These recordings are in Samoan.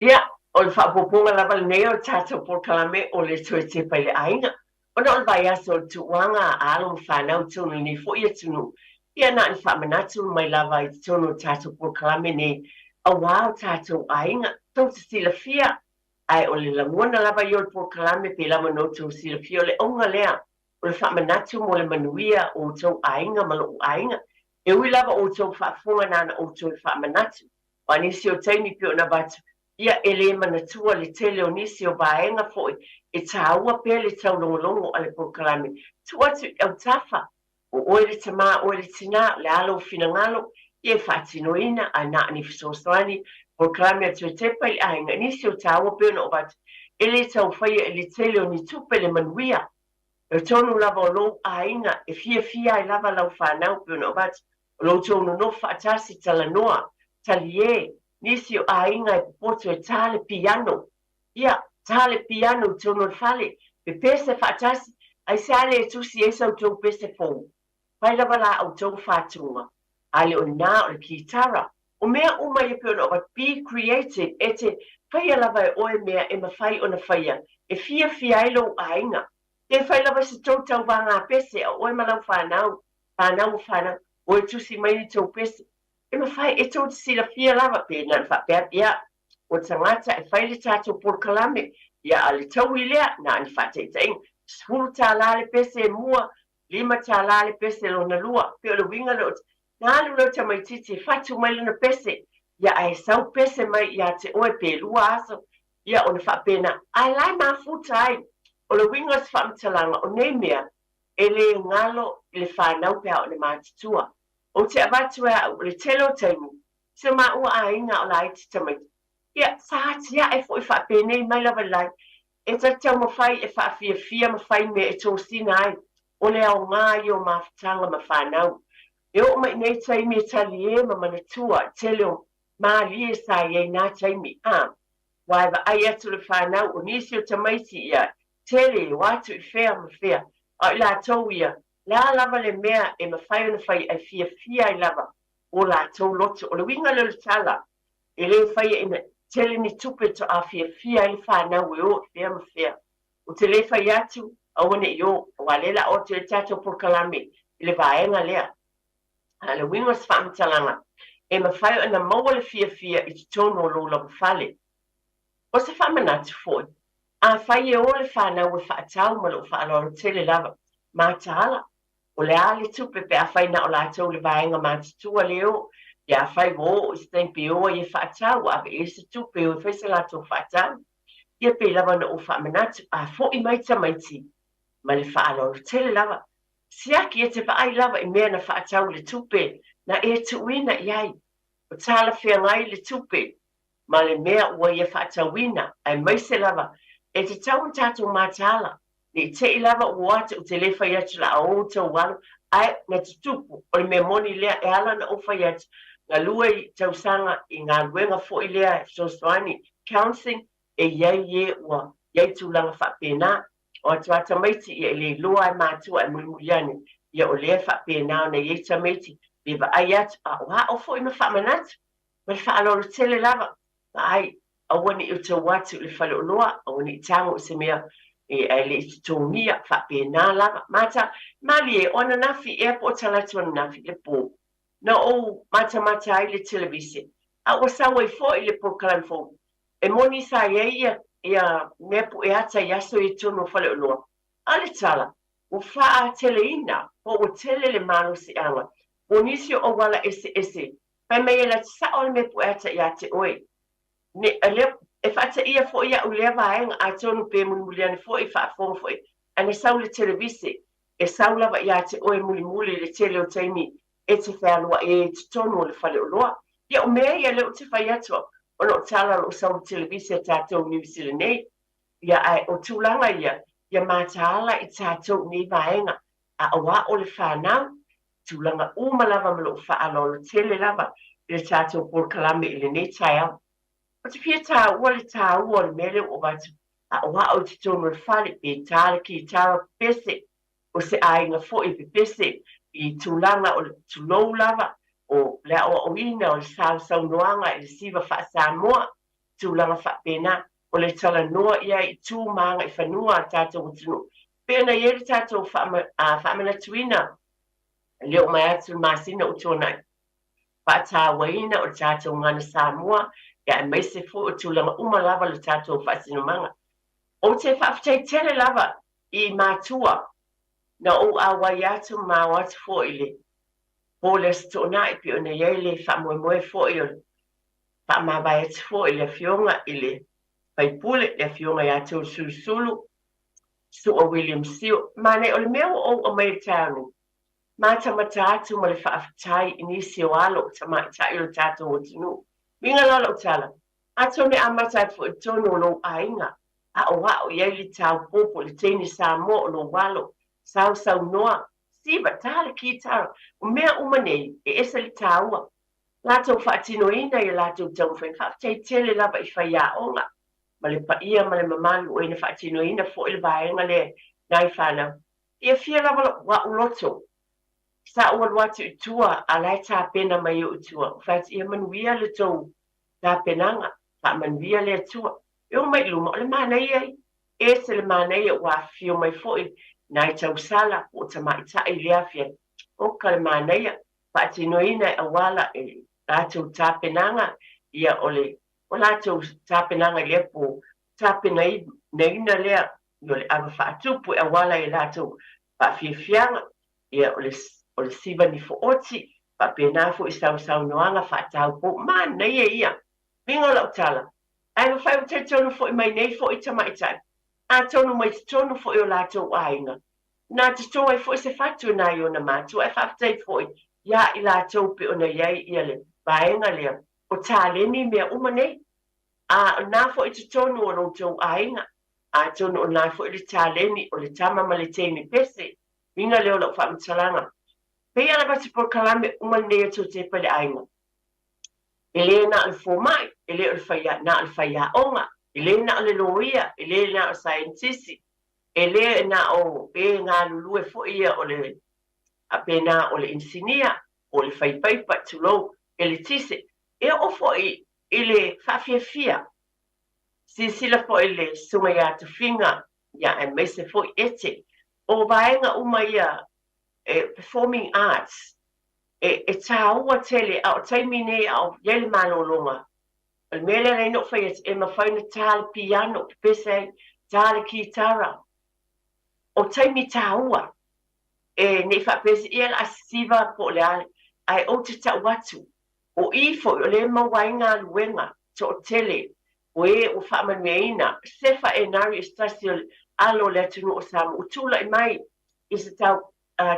Ia, o le faaopoopoga lava lenei o le tatou polokalame o le Toe Tepa i le Aiga. Ona o le vaiaso o le tuuaga a alo ma fanau i totonu o lenei foi atunuu, ia na o ni faamanatu mai lava i totonu o le tatou polokalame nei aua o tatou aiga. Tou te silafia, ae o le lagona lava ia o le polokalame pei lava ona outou silafia o le auga lea o le faamanatu mo le manuia o outou aiga ma lou aiga. E ui lava o outou faafofoga na ona ou toe faamanatu. Aua nisi o taimi pei ona avatu, ia e le manatua le tele o nisi o vaega foi e tāua pea le taulogologo a le polokalame. Tuu atu i autafa, o oe le tamā, oe le tinā, o le a lou finagalo, ia e faatinoina, ae na o ni fesoasoani polokalame a Toe Tepa i le Aiga i nisi o tāua pei ona avatu, e le tau faia i le tele o ni tupe le manuia. E tonu lava o lou aiga e fiafia ai lava lau fanau pei ona avatu, O lo outou nonofo faatasi, talanoa, talie, nisi o aiga e popoto e tā le piano. Ia, tā le piano i totonu o le fale, pepese faatasi, aisea le e tusi ai sa outou pese fou? Fai lava la outou fatuga, a le o lena o le kitara. O mea uma ia pei ona avatu, be creative, e te faia lava e oe mea e mafai ona faia e fiafia ai lou aiga. Ke fai lava se tou tauvaga pese a oe ma lau fanau, fanau o fanau, o e tusi mai ni tou pese. E mafai, e tou te silafia lava, pe na ona faapea atu, ia, o tagata e fai le tatou polokalame, ia, a o le taui lea, na o ni faataitaiga, $10 le pese e mua, $5 le pese lona lua, pei o le uiga lea o te, na alu lea o tamaitiiti e fatu mai lana pese, ia, ae sau pese mai ia te oe pe 2 aso, ia, ona faapena, ae la e mafuta ai. O le uiga o se faamatalaga, o nei mea, e le galo i le fanau pe a o le matutua. Ou te avatu e au, o le tele o taimi, si o maua aiga o laiti tamaiti, ia, sa atiae foi faapenei mai lava i le lae, e ta te taumafai e faafiafia ma fai mea e tosina ai, o le aoga ia o mafutaga ma fanau. E oo mai i nei taimi e talie ma manatua i tele o malie sa i ai na taimi, a, ua e vaai atu le fanau o nisi o tamaiti ia tele e o atu i fea ma fea, a o i latou ia, le a lava le mea e mafai ona fai ae fiafia ai lava o latou loto. O le uiga lea o le tala, e le faia ina tele ni tupe toa fiafia ai le fanau e o i fea ma fea. Ou te le fai atu, aua ne i o, aua o lea o le a oo atu ai le tatou polokalame i le vaega lea. A o le uiga o se faamatalaga, e mafai ona maua le fiafia i totonu o lou lava fale. O se faamanatu foi, afai e o le fanau e faatau ma lou faaaloalo tele lava, mataala, o le a le tupe pe afai na o latou le vaega matutua le o, ia afai ua oo i se taimi pe o ai e faatau, ua ave i ai se tupe e o e fai se latou faatau. Ia pei lava ona ou faamanatu, a foi mai tamaiti ma le faaaloalo tele lava, siaki e te vaai lava i mea na faatau i le tupe na e tuuina i ai, o talafeagai le tupe ma le mea ua ia faatauina, aemaise lava e tatau ona tatou mataala, ne i te i lava ua o atu, ou te le fai atu la a o outou alo, ae na tutupu, o le mea moni lea e ala ona ou fai atu, galue i tausaga i galuega foi lea e fesoasoani, counselling, e i ai e ua i ai tulaga faapena, o atu a tamaiti ia e le iloa e matua e mulimuli ane, ia o lea e faapena ona i ai tamaiti, pe vaai atu, a o ao foi ma faamanatu. Ma le faaaloalo tele lava, vaai, aua ne i outou atu i le faleoloa, aua ne i tago i se mea e, ae le i totogia, faapena lava. Mata, malie, o ananafi ea po o talaatu ananafi i le pō, na ou matamata ai i le televise, a ua sau ai foi le polokalame fou, e moni sa i ai ia, ia mea pueata i aso ia i totonu o faleoloa, a o le tala, ua faateleina, po ua tele le malosiaga o nisi o auala eseese Fai mai e lati sao le mea pueata ia te oe. Ne, lea, e faataia foi au i lea vaega, atonu pe mulimuli ane foi, faafofoga foi, ae na sau i le televise, e sau lava ia te oe mulimuli i le tele o taimi e te fealuai ai i totonu o le faleoloa. Ia, o mea ia lea ou te fai atu au, ona o tala o lo o sau i le televise a tatou i Niu Sila nei. Ia, ae o tulaga ia, ia mataala i tatou i nei vaega, a o ao le fanau, tulaga uma lava ma lou faaaloalo tele lava i le tatou polokalame i lenei taeao. Ou te fia taua le taua o le mea lea ua avatu, a o ao i totonu o le fale, pe tā le kitara pepese, o se aiga foi e pepese i tulaga o le tulou lava, o le aoaoina o le sausaunoaga i le siva faa-Samoa. tulaga faapena. O le talanoa i ai i tu ma agaifanua a le tatou atunuu, pei ona i ai le tatou faamanatuina i le oo mai atu i le masina ua tuanai, faatauaina o le tatou gana Samoa, ia aemaise foi o tulaga uma lava o le tatou faasinomaga. Ou te faafetai tele lava i matua na ou auai atu ma ao atu foi i le po o le Aso Toonai pei ona i ai le faamoemoe foi o le faamavae atu foi i le Afioga i le Faipule, le Afioga ia Toeolesulusulu Su'a William Sio. Manaia, o le mea ua ou aumaia i le taeao nei, matamata atu ma le faafetai i nisi o alo o tamaitai o le tatou atunuu. Uiga la o lau tala, atonu e amata atu foi i totonu o lou aiga, aʻoaʻo i ai le taupou po o le teine Samoa o lou alo, sausaunoa, siva, ta le kitara. O mea uma nei, e ese le taua. Latou faatinoina i a latou taumafaiga. Faafetai tele lava i faiaoga ma le paia ma le mamalu o e na faatinoina foi le vaega lea nai fanau. Ia fia lava lou a'u loto. Sa ou alu atu i tua a la e tapena mai ou i tua. Ou fai atu, ia manuia le tou tapenaga, faamanuia le Atua. E oo mai i luma, o le manaia ia. E ese le manaia ua afifio mai foi nai tausala po o tamaitai i lea afiafi. Oka le manaia, faatinoina e auala e latou tapenaga, ia o le o latou tapenaga i lea po tapenaina lea o le ava faatupu e auala i latou faafiafiaga, ia o le o le siva nifo oti, faapena foi sausaunoaga faataupou. Manaia ia! Uiga o lau tala, ae mafai ua talitonu foi mai nei foi tamaitai, atonu mai totonu foi o latou aiga, na toto ai foi se fatu e nai ona matua, ae faafetai foi ia i latou pei ona i ai ia le vaega lea o taleni mea uma nei. A o lena foi i totonu o lo outou aiga, atonu o lena foi le taleni o le tama ma le teine pese. Uiga lea o lau faamatalaga, pei lava se polokalame uma lenei a Totepa i le aiga, E le na o le fomai, e le o le faia, na o le faiaoga, e le na o le loia, e le na o le saienitisi, e le na o e galulue foi ia o le faapena o le inisinia, po o le faipaipa, tulou, eletise. E oo foi i le faafiafia. Silasila foi i le susuga ia Tofiga, ia aemaise foi Ete. O vaega uma ia, e performing arts, e, e tāua tele, a o taimi nei a o i ai le malologa, o le mea lea na ou fai atu, e mafai ona tā le piano, pepese ai, tā le kitara. O taimi tāua, e nei faapea se ia la sisiva po o le a, ae ou te tau atu, o i foi o lea e maua ai galuega toatele o e ua faamanuiaina, Sefa Enari o se tasi o alo o le atunuu o Samoa ua tulai mai i se tau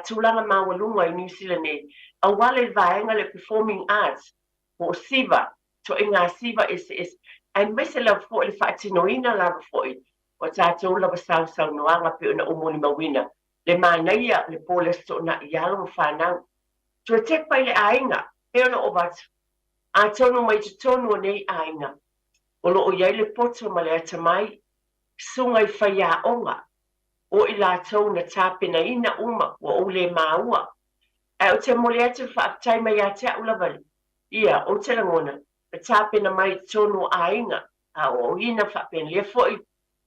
tulaga maualuga i Niu Sila nei, auala i le vaega lea Performing Arts, po o siva, ituaiga siva eseese, aemaise lava foi le faatinoina lava foi o tatou lava sausaunoaga pei ona ou molimauina le manaia o le po o le Aso Toonai i alo ma fanau. Toe tepa i le aiga, pei ona ou avatu, atonu mai totonu o nei aiga o lo o i ai le poto ma le atamai, susuga i faiaoga, o i latou na tapenaina uma ua ou le maua. Ae ou te momoli atu le faafetai mai ia te au lava ia, ou te lagona, na tapena mai i totonu o aiga, a aoaoina faapena. Lea foi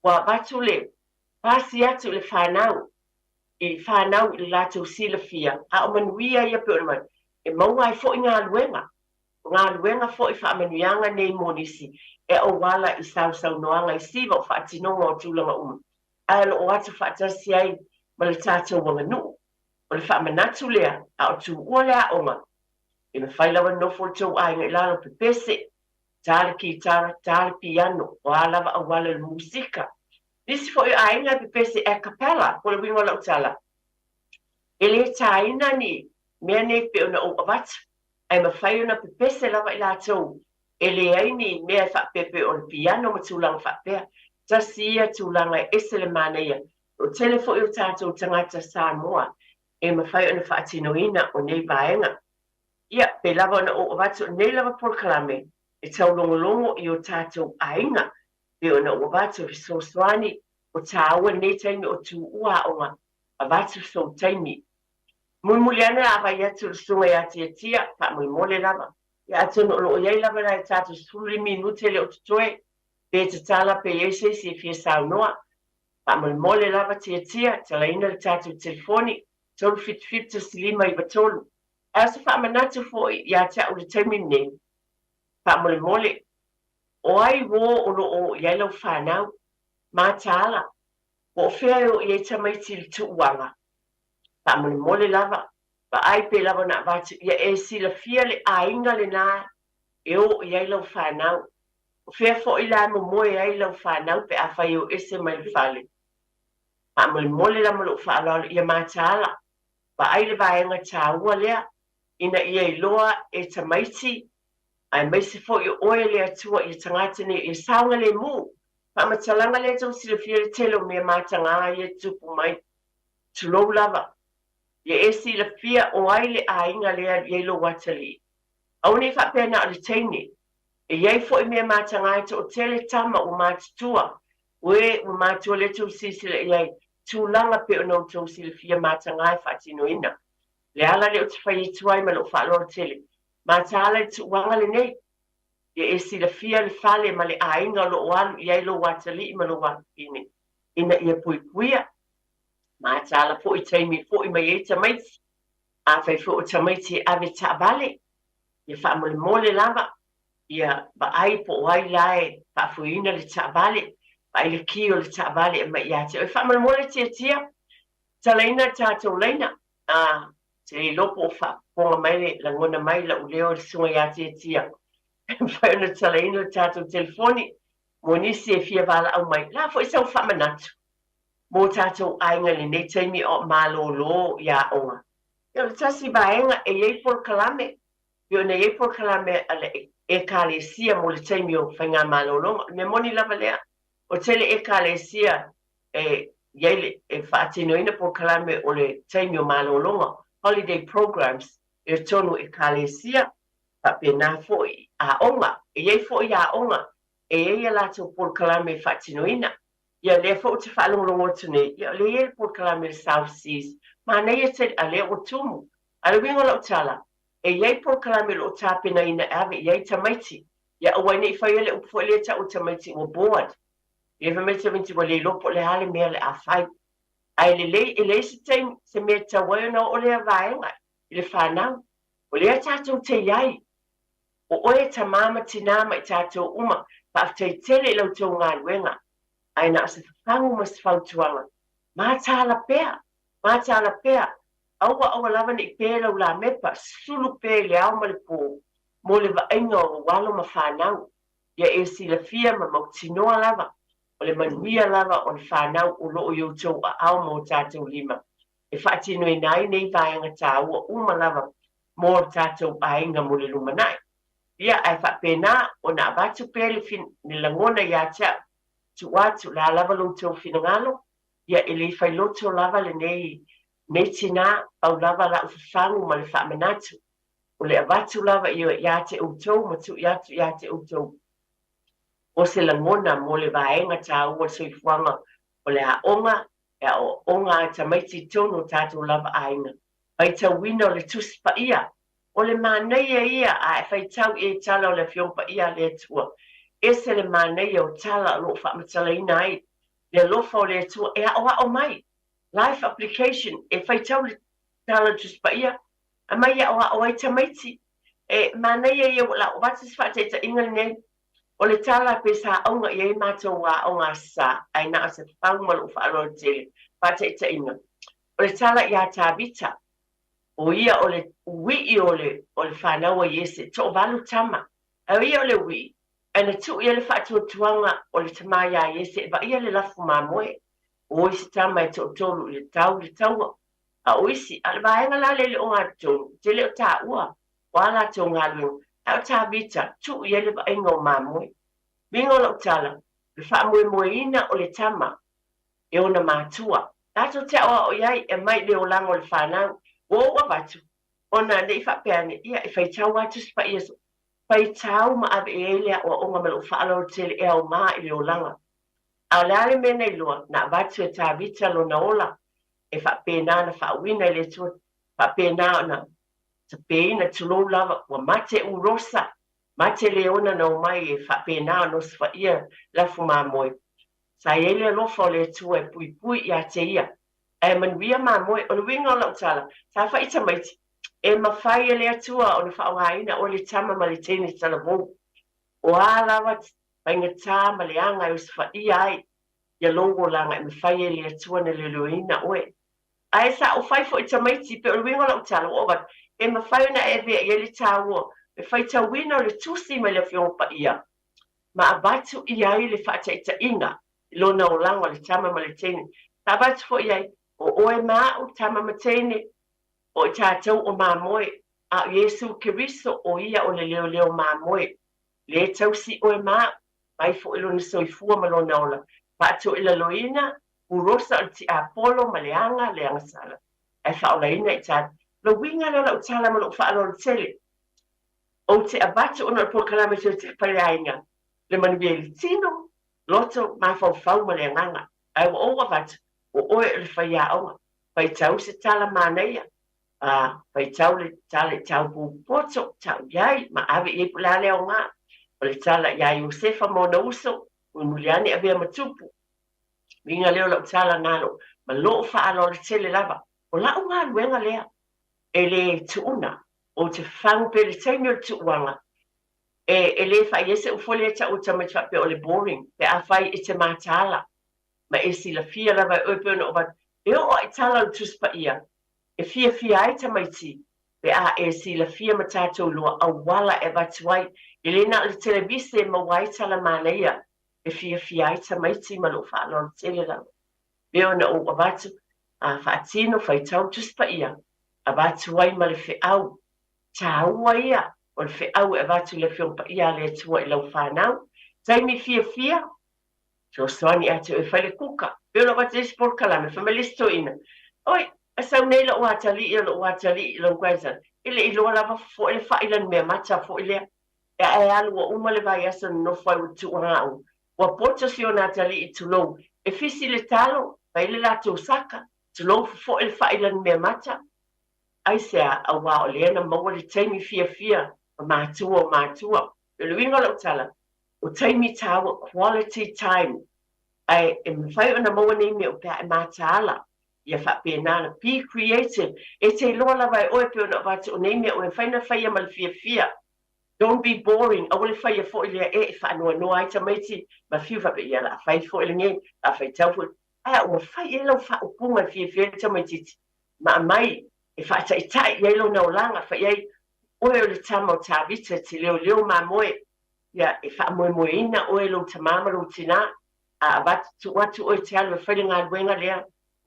ua avatu le pasi atu i le fanau, i fanau i le latou silafia, a o manuia ia pei ona mai, e maua ai foi galuega. O galuega foi faamanuiaga nei mo nisi e auala i sausaunoaga i siva o faatinoga o tulaga uma, ae o lo o atu faatasi ai ma le tatou aganuu. O le faamanatu lea, a o tuua le aoga, e mafai lava ona nofo le tou aiga i lalo pepese, ta le kitara, ta le piano, o a lava auala i le musika. Nisi foi o aiga e pepese a cappella, po o le uiga o lau tala, e le taina ni mea nei pei ona ou avatu, ae mafai ona pepese lava i latou e leai ni mea e faapea pei o le piano ma tulaga faapea. Tasi ia tulaga e ese le manaia. O tele foi o tatou tagata Samoa e mafai ona faatinoina o nei vaega. Ia, pei lava ona ou avatu o nei lava polokalame e taulogologo i o tatou aiga, pei ona ou avatu e fesoasoani o tāua i lenei taimi o tuua aoga, avatu sou taimi. Mulimuli ane a vaai atu le susuga ia Tiatia, faamolemole lava. Ia atonu o lo o i ai lava nai tatou 15 minute le o totoe, pe tatala pe i ai se isi e fia saunoa. Faamolemole lava tiatia, talaina le tatou telefoni, 377 1593. Ae o se faamanatu foi ia te au i le taimi lenei, faamolemole, o ai uō o lo o oo i ai lau fanau? Mataala, po o fea e oo i ai tamaiti i le tuuaga? Faamolemole lava, vaai pe lava ona avatu, ia e silafia le aiga lena e oo i ai lau fanau. O fea foi la e momoe ai lau fanau pe afai e o ese mai le fale? Faamolemole la ma lou faaaloalo ia mataala, vaai le vaega taua lea, ina ia iloa e tamaiti, aemaise foi o oe le Atua ia tagata nei ia saogalemu. Faamatalaga lea tou silafia le tele o mea matagā ia e tutupu mai, tulou lava. Ia e silafia o ai le aiga lea e i ai lou atalii. Aua ne i faapea na o le teine. E i ai foi mea matagā e toatele tama ua matutua, ue ua matua lea tou silasila i ai, tulaga pei ona outou silafia matagā e faatinoina. Le ala lea ou te fai atu ai ma lou faaaloalo tele, mataala i le tuuaga lenei. Ia e silafia le fale ma le aiga o lo o alu i ai lou atalii ma lou afafine, ina ia puipuia. Mataala foi i taimi e foi mai ai tamaiti. Afai foi o tamaiti e ave taavale, ia faamolemole lava, ia vaai po o ai la e faafoeina le taavale, vaai le ki o le taavale e aumai ia te oe. Faamolemole tiatia, talaina le tatou laina. A, te le iloa po o faafofoga mai le lagona mai la'u leo i le susuga ia Tiatia. E mafai ona talaina le tatou telefoni mo nisi e fia valaau mai. La foi sau faamanatu mo tatou aiga i lenei taimi o malōlō i aoga. Ia o le tasi vaega e i ai polokalame, pei ona i ai polokalame a le Ekalesia mo le taimi o faigamalōlōga. O le mea moni lava lea, o tele Ekalesia e i ai le, e faatinoina polokalame o le taimi o malōlōga, holiday programs, i totonu o Ekalesia, faapena foi i aoga. E i ai foi aoga e i ai a latou polokalame e faatinoina. Ia lea foi ou te faalogologo atu nei, ia o lea e i ai le polokalame i le South Seas, manaia tele, a lea ua tumu. A o le uiga o lau tala, e i ai polokalame o lo o tapenaina e ave i ai tamaiti, ia aua ai ne i faia le upu foi lea e tau e tamaiti ua bored. Ia fai mai tamaiti ua le iloa po o le a le mea o le a fai. Ae lelei, e leai se taimi, se mea e tatau ai ona oo lea vaega i le fanau. O lea tatou te i ai. O oe e tamā ma tinā ma i tatou uma, faafetai tele i la outou galuega, ae na o se fafagu ma se fautuaga, mataala pea, mataala pea, aua aua lava ne i pē lau lamepa, sulu pea i le ao ma le pō, mo le vaaiga o ou alo ma fanau, ia e silafia ma mautinoa lava, o le manuia lava o le fanau o lo o i outou aao ma o tatou lima, e faatinoina ai nei vaega taua uma lava mo le tatou aiga mo le lumanai. Ia, ae faapena ona avatu pea le, le lagona ia te au, tuu atu, o le a lava lo outou finagalo, ia e le failoto lava lenei, nei tinā, pau lava la'u fafagu ma le faamanatu, o le avatu lava ia ia te outou ma tuu atu ia te outou o se lagona mo le vaega taua o le soifuaga o le aoga, e aoaoga a tamaiti i totonu o tatou lava aiga. Faitauina o le Tusi Paia. O le manaia ia a e faitau i ai tala o le Afioga Paia a le Atua. Ese le manaia o tala o lo o faamatalaina ai le alofa o le Atua e aoao mai. Life application, e faitau le tala o le Tusi Paia, aumai e aoao ai tamaiti. E manaia ia ua lau avatu se faataitaiga lenei. O le tala pe sa auga i ai matou aoga Aso Sa, ae na o se fau ma lou faaaloalo tele. Faataitaiga, o le tala iā Tavita, o ia o le uiʻi o le o le fanau a Iese, toavalu tama, ae o ia o le uiʻi, ae na tuu i ai le faatuatuaga o le tamā iā Iese e vaia le lafu mamoe. O isi tama e toatolu i le tau i le taua, a o isi, a o le vaega la lea i le ogatotonu, ou te le o taua o a latou galuega, ae o Tavita, tuu i ai le vaaiga o mamoe. Uiga o lau tala, o le faamoemoeina o le tama e ona matua. Tatou te aoao i ai e aumai i le olaga o le fanau. Ua ou avatu, ona ne i faapea ane, ia, e faitau lava Tusi Paia so. Faitau ma ave i ai le aoaoga ma lou faaaloalo tele e aoga i le olaga. A o le a le mea na iloa? Na avatu e Tavita lona ola e faapena ona faauuina i le Atua, faapena ona. Tapeina, tulou lava, ua mate urosa, mate leona na omai e faapena ona osofaia lafu mamoe. Sa i ai le alofa o le Atua e puipui ia te ia. Ae manuia mamoe. O le uiga o lau tala, sa fai tamaiti, e mafai e le Atua ona faaaogaina oe le tama ma le teine talavou. O a lava faigata ma leaga e osofaia ai ia lou olaga e mafai e le Atua ona leoleoina oe. Ae sa ou fai foi tamaiti, pei o le uiga o lau tala, ua ou avatu, e mafai ona e avea i ai le taua, le faitauina o le tusi mai le Afioga Paia, ma avatu i ai le faataitaiga i lona olaga o le tama ma le teine. Sa avatu foi i ai, o oe ma a'u, tama ma teine, o i tatou o mamoe, a o Iesu Keriso, o ia o le leoleo mamoe, lea e tausi oe ma a'u, mai foi lona soifua ma lona ola, faatoilaloina, purosa o le tiapolo ma le aga, le agasala, ae faaolaina i tatou. O le uiga lea o lau tala ma lou faaaloalo tele, ou te avatu ona o le polokalame toe tepa i le aiga, le manuia i le tino, loto, mafaufau ma le agaga. Ae ua ou avatu, o oe o le faiaoga, faitau se tala manaia, a faitau le tala i tāu poto, tau i ai, ma ave i ai po o le a le aoga. O le tala iā Iosefa ma ona uso, mulimuli ane avea ma tupu. Uiga lea o lau tala na lo, ma lou faaaloalo tele lava. O lau galuega lea, e le tuuna, ou te fagu pea i le taimi o le tuuaga, e le fai ai seʻu foi lea tau o tamaiti faapea o le boring, pe afai e te mataala, ma e silafia lava e oe pei ona ou avatu, e oo lava i tala o le Tusi Paia, e fiafia ai tamaiti pe a e silafia ma tatou iloa auala e avatu ai, e le na o le televise e maua ai tala manaia e fiafia ai tamaiti ma lou faaaloalo tele lava. Pei ona ou avatu, a faatino faitau Tusi Paia, avatu ai ma le feau tāua ia o le feau e avatu i le Afioga Paia a le Atua i lau fanau. Taimi fiafia, fesoasoani ia te oe fai le kuka. Pei ona avatu le isi polokalame, fai mai le isi toeaina, Oi, a sau nei lou atalii o lou atalii, lou grandson, e le i iloa lava fofoe le fai lana meamata foi lea. E ae alu ua uma le vaiaso nonofo ai ua tuuaga ua poto si ona atalii tulou, e fisi le talo, fai le latou saka, tulou fofoe le fai lana meamata. Aisea? Auā o lea na maua le taimi fiafia ma matua o matua. O le uiga o lau tala, o taimi tāua, quality time, ae e mafai ona maua nei mea o pe a e mataala. Ia faapena ona be creative. E te iloa lava e oe pei ona avatu o nei mea ua mafai ona faia ma le fiafia. Don't be boring, aua le faia foi lea e faanoanoa ai tamaiti ma fiu faapea, ia o le a fai foi lenei, o le a faitau foi. Ae ua fai i ai lau faaupuga e fiafia ai le tamaitiiti ma aumai e faataitai i ai lona olaga, fai i ai, Oe o le tama o Tavita, e te leoleo mamoe, ia, e faamoemoeina oe e lou tamā ma lou tinā, a avatu, tuu atu oe e te alu e fai le galuega lea,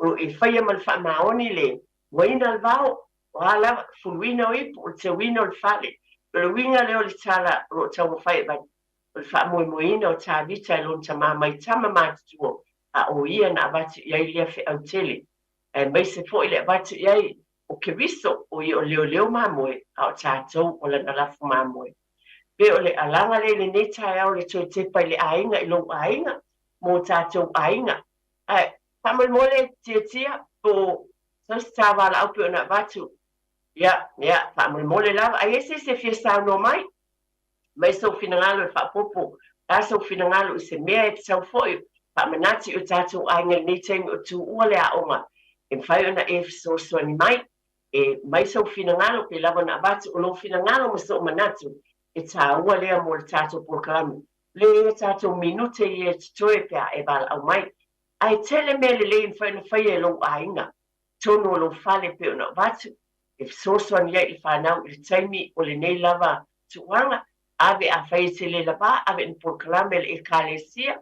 o lo o e faia ma le faamaoni le moeina le vao, o a lava, fuluina o ipu, o le teuina o le fale. O le uiga lea o le tala o lo o taumafai e avatu, o le faamoemoeina o Tavita e lona tamā mai tama matutua, a o ia na avatu i ai lea feau tele, aemaise foi le avatu i ai o Keriso, o ia o leoleo mamoe, a o tatou o lana lafu mamoe. Pe o le alaga lea i lenei taeao le toe tepa i le aiga i lou aiga, mo tatou aiga. Ae, faamolemole, tiatia, po o sau se ta valaau pei ona avatu. Ia, ia, faamolemole lava. Ai e se isi e fia saunoa mai? Mai sou finagalo e faaopoopo. O le a sou finagalo i se mea e tatau foi faamanatu i o tatou aiga i lenei taimi o tuua le aoga e mafai ona e fesoasoani mai. E mai sou finagalo pe lava ona avatu o lou finagalo ma sou manatu e tāua lea mo le tatou polokalame. Le tatou minute ia e totoe pe a e valaau mai. Ae tele mea lelei e mafai ona faia e lou aiga, totonu o lou fale pei ona avatu, e fesoasoani ai i le fanau i le taimi o lenei lava tuuaga, ave afai e te le lavā, ave i ni polokalame a le Ekalesia,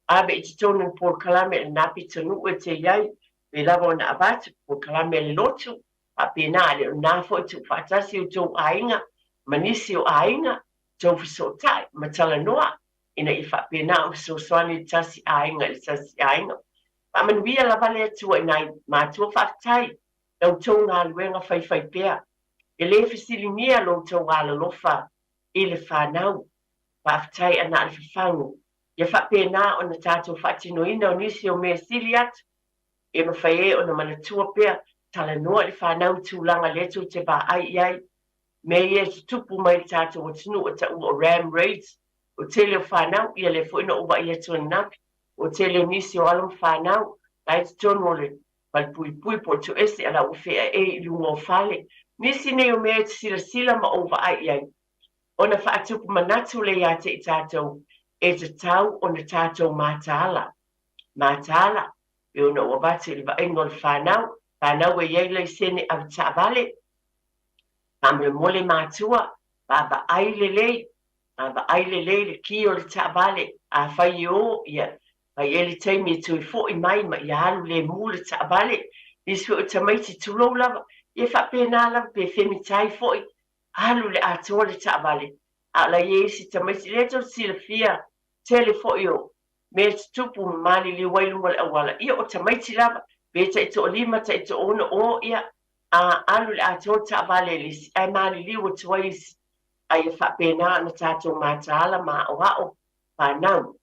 ave i totonu ni polokalame a lena pitonuu e te i ai, pei lava ona avatu, polokalame a le lotu, faapena, a le o lena foi tuufaatasi outou aiga ma nisi o aiga, tou fesootai ma talanoa, ina ia faapena ona fesoasoani le tasi aiga i le tasi aiga. Faamanuia lava le Atua i nai matua faafetai la outou galuega faifaipea. E le fesiligia lo outou alolofa i le fanau. Faafetai a na o le fafagu. Ia faapena ona tatou faatinoina o nisi o mea sili atu e mafai ai ona manatua pea, talanoa i le fanau i tulaga lea tou te vaai i ai. Mea ia e tutupu mai i le tatou atunuu e taua o ram raids, o tele o fanau, ia lea foi na ou vaai atu ananafi, o tele o nisi o alo ma fanau la e i totonu o le falepuipui po o le toese a la ua feaei i luga o fale. Nisi nei o mea e te silasila ma ou vaai i ai, ona faatupu manatu lea ia te i tatou e tatau ona tatou mataala. Mataala, e ona ou avatu i le vaaiga o le fanau, fanau e i ai laisene avetaavale, faamolemole matua, vaavaai lelei, vaavaai lelei le ki o le taavale, afai e o, ia, fai i ai le taimi e toe foi mai ma ia alu lemu le taavale, nisi foi o tamaiti tulou lava, ia faapena lava pe femitai foi, alu i le atoa le taavale, a o la e i ai isi tamaiti, lea tou te silafia, tele foi o mea tutupu ma maliliu ai luga o le auala, ia o tamaiti lava, pe taitoalima, taitoaono, o, ia, a alu i le atoa le taavale a le isi, ae maliliu atu ai isi, a ia faapena ona tatou mataala ma aoao fanau.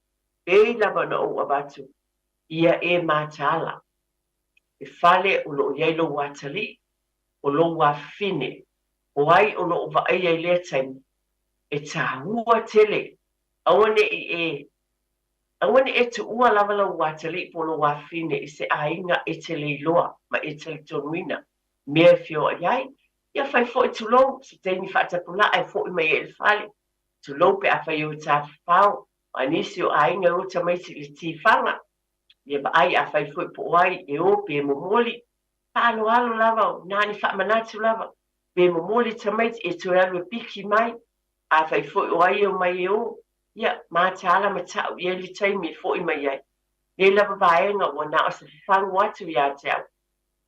Pei lava ona ou avatu, ia e mataala le fale o lo o i ai lou atalii, o lou afafine, o ai o lo o vaaia i lea taimi, e taua tele, aua ne i e aua ne i e tuua lava lou atalii po o lou afafine i se aiga e te le iloa ma e talitonuina mea e feoai ai. Ia fai foi tulou, se taimi faatapulaa e foi mai ai i le fale, tulou pe afai e o e tafafao, ma nisi o aiga e o tamaiti i le tifaga, ia vaai afai foi po o ai e o pe momoli, faaaloalo lava, na ni faamanatu lava, pe momoli tamaiti e toe alu e piki mai, afai foi o ai e omai e o, ia, mataala ma ta'u i ai le taimi e fo'i mai ai. Nei lava vaega ua na o se fafagu atu iā te au,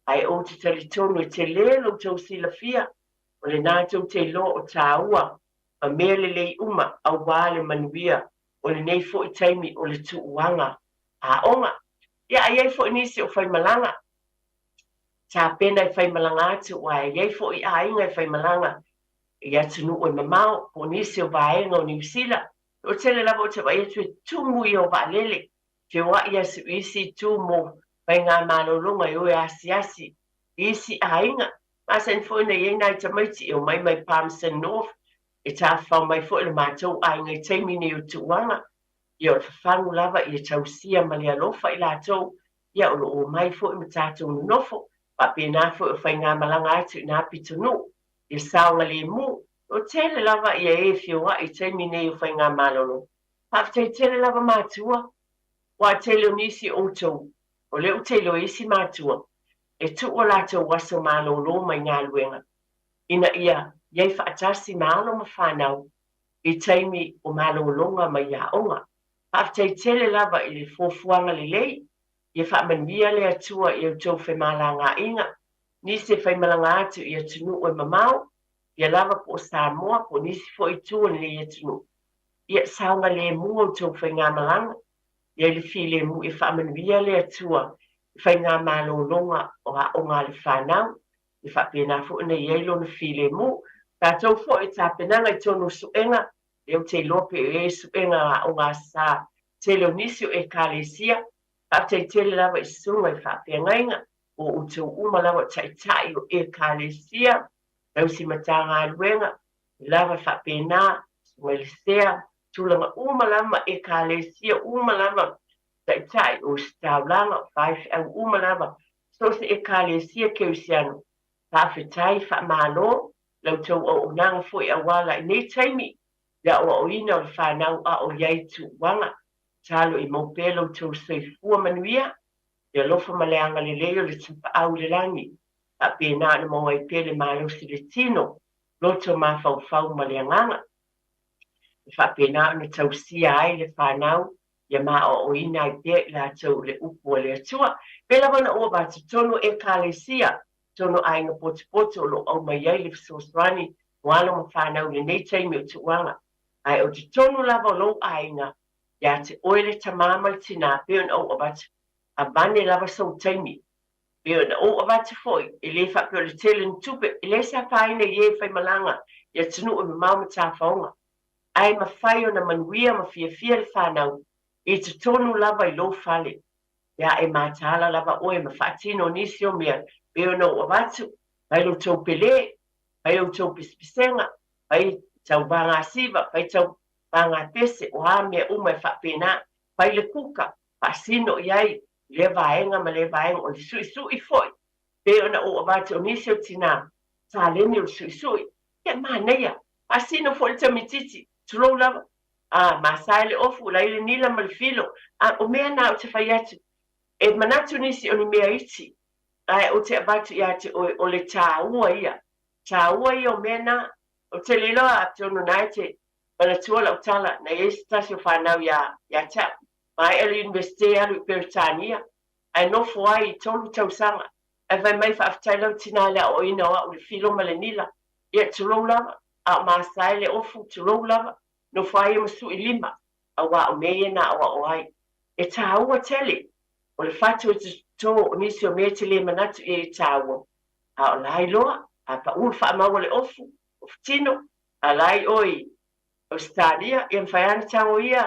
ae ou te talitonu e telē lo outou silafia, o lenā tou te iloa o tāua ma mea lelei uma auā le manuia o lenei fo'i taimi o le tuuaga aoga. Ia, a i ai fo'i nisi o faimalaga, tapena e faimalaga atu, aua e i ai fo'i aiga e faimalaga i atunuu e mamao, po o nisi o vaega o Niu Sila. O tele lava ou te vaai atu e tumu ia o vaalele, feoai asu i isi itu mo faigamalologa e o e asiasi i isi aiga. Masani foi ona i ai nai tamaiti e omai mai Palmerston North e tafafao mai foi lo matou aiga i taimi nei o tuuaga. Ia o le fafagu lava ia tausia ma le alofa i latou, ia o lo o omai foi ma tatou nonofo. Faapena foi o faigamalaga atu i nā pitonuu ia saogalemu. O tele lava ia e feoai i taimi nei o faigamalolo. Faafetai tele lava matua, aua tele o nisi o outou, o lea ou te iloa i isi matua, e tuu o latou aso malōlō mai galuega, ina ia i ai faatasi ma alo ma fanau i taimi o malōlōga mai aoga. Faafetai tele lava i le fuafuaga lelei, ia faamanuia le Atua i outou femalagaaiga, nisi e faimalaga atu i atunuu e mamao, ia lava po o Samoa po o nisi foi itu o lenei atunuu. Ia saogalemu outou faigamalaga, ia i le filemu ia faamanuia le Atua i faigamalologa o aoga a le fanau, ia faapena foi ona i ai lona filemu. Tatou foi i tapenaga i totonu o suega, lea ou te iloa pe o i ai suega aoga sa tele o nisi o Ekalesia, faafetai tele lava i susuga i faafeagaiga, o outou uma lava o taitai o Ekalesia, tausi Matagaluega, lava faapena, susuga i le sea, tulaga uma lava ma Ekalesia uma lava, taitai o ositaulaga, o faifeau uma lava, so o se Ekalesia Kerisiano, faafetai, faamalo, la outou auaunaga foi auala i nei taimi, le aoaoina o le fanau a o i ai tuuaga, tatalo ia mau pea lo outou soifua manuia, le alofa ma le agalelei o le Tapaau i le lagi, faapena ona maua ai pea le malosi i le tino, loto mafaufau ma le agaga, e faapena ona tausia ai le fanau ia maoaoina ai pea i latou i le upu a le Atua. Pei lava ona ou avatu tonu Ekalesia, tonu aiga potopoto o lo o aumai ai le fesoasoani mo alo ma fanau i lenei taimi o tuuaga. Ae o totonu lava o lou aiga, ia te oe le tamā ma le tinā, pei ona ou avatu, avane lava sou taimi. Pei ona ou avatu foi, e le faapea o le tele ni tupe, e leai se afaina i e faimalaga i atunuu e mamao ma tafaoga, ae mafai ona manuia ma fiafia le fanau i totonu lava i lou fale, pe a e mataala lava oe ma faatino nisi o mea pei ona ou avatu, fai lo tou pelē, Fai outou pisipisiga, fai tauvaga siva, fai tauvaga pese, o a mea uma e faapena, fai le kuka, faasino i ai lea vaega ma lea vaega. O le suʻisuʻi foi, pei ona ou avatu, o nisi o tinā taleni o le suʻisuʻi, ia manaia, faasino foi le tamaitiiti, tulou lava, a masae le ofu, lai le nila ma le filo. A o mea na ou te fai atu, e manatu nisi o ni mea iti, ae ou te avatu iā te oe, o le tāua ia, tāua ia o mea na. Ou te le iloa atonu na e te manatua lau tala, na i ai se tasi o fanau iā ia te au, maea le Universite alu i Peretania, ae nofo ai i 3 tausaga, ae fai mai, faafetai lau tinā i le aoaoina o au i le filo ma le nila. Ia, tulou lava, a o masae le ofu, tulou lava, nofo ai ia ma suʻi lima, auā o mea ia na aoao ai. E tāua tele, o le fatu e toto, o nisi o mea e te le manatu i ai e tāua, a o la iloa, a paʻu le faamau a le ofu, ofu tino, a la i oe i Ausetalia, ia mafai lava ona tago ia,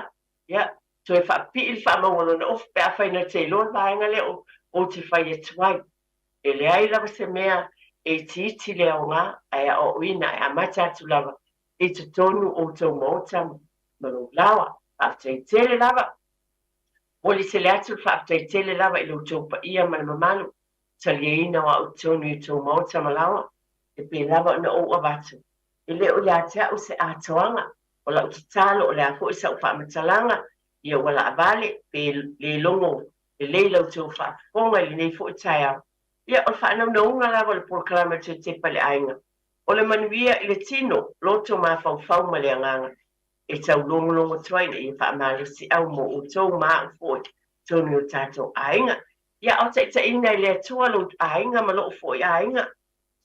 ia, toe faapipii le faamau a lona ofu pe afai na te iloa le vaega lea ou te fai atu ai. E leai lava se mea e itiiti le aoga, ae aoaoina, ae amata atu lava i totonu o outou maota ma lou laoa. Faafetai tele lava. Momoli tele atu le faafetai tele lava i lo outou paia ma le mamalu, taliaina o au i totonu i outou maota ma laoa, e pei lava ona ou avatu. E le o ia te au se atoaga o lau tatalo, o le a foi sau faamatalaga, ia ua laavale, pe le logo lelei la outou faafofoga i lenei foi taeao. Ia, o le faanaunauga lava o le polokalame o Toe Tepa i le Aiga, o le manuia i le tino, loto mafaufau ma le agaga, e taulogologo atu ai ina ia faamalosiau mo outou ma au foi totonu i o tatou aiga. Ia aotaʻitaʻiina e le Atua lou aiga ma lou foi aiga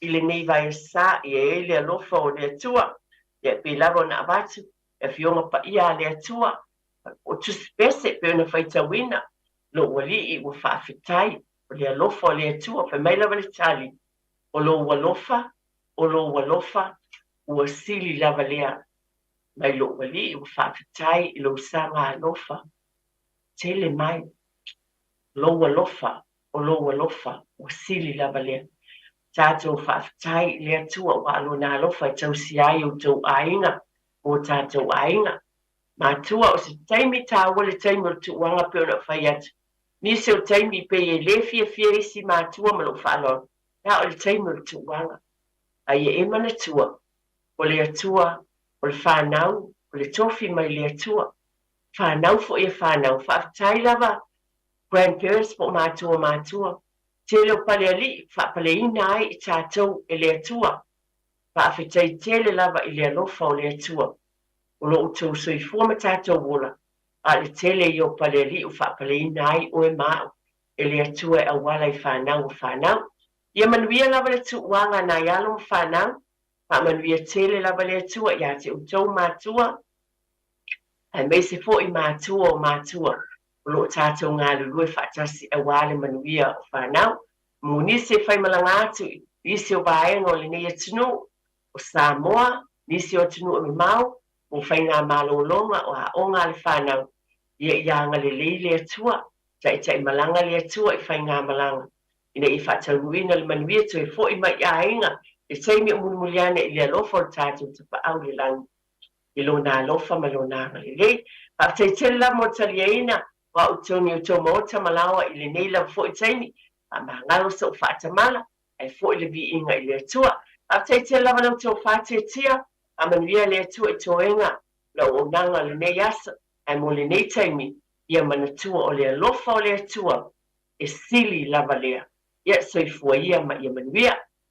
i lenei vaiaso, ia i ai le alofa o le Atua. Ia e pei lava ona avatu le Afioga Paia a le Atua, o Tusi Pese, pei ona faitauina, lou Alii ua faafetai, o le alofa o le Atua. Fai mai lava le tali, o lou alofa, o lou alofa, ua sili lava lea mai lou Alii, ua faafetai i lou saga alofa tele mai. Lou alofa, o lou alofa, ua sili lava lea. Tatou faafetai i le Atua aua o Lona alofa e tausia ai outou aiga ma o tatou aiga. Matua, o se taimi taua le taimi o le tuuaga pei ona ou fai atu. Nisi o taimi pei e le fiafia isi matua ma lou faaaloalo, a o le taimi o le tuuaga. A ia e manatua, o le Atua, o le fanau, o le tofi mai le Atua. Fanau foi e fanau. Faafetai lava grandparents po o matua o matua. Tele o palealii faapaleina ai i tatou e le Atua. Faafetai tele lava i le alofa o le Atua. O lo outou soifua ma tatou ola, a o le tele ia o palealii o faapaleina ai oe ma au e le Atua e auala i fanau o fanau. Ia manuia lava le tuuaga a nai alo ma fanau. Faamanuia tele lava le Atua ia te outou matua, aemaise foi matua o matua o lo o tatou galulue faatasi aua le manuia o fanau. Mo nisi e faimalaga atu i nisi o vaega o lenei atunuu o Samoa, nisi o atunuu e mamao, mo faigamalologa o aoga a le fanau, ia ia agalelei le Atua, taitaimalaga le Atua i faigamalaga, ina ia faataunuuina le manuia toe foi mai i aiga le taimi o mulimuli ane i le alofa o le tatou Tapaau i le lagi, i Lona alofa ma Lona agalelei. Faafetai tele lava mo le taliaina o au tonu i outou maota ma laoa i lenei lava foi taimi. Faamagalo sou faatamala, ae foi le viiga i le Atua. Faafetai tele lava la outou faatetia, faamanuia le Atua i toega o le auaunaga o lenei aso, ae mo lenei taimi, ia manatua o le alofa o le Atua e sili lava lea. Ia soifua ia ma ia manuia.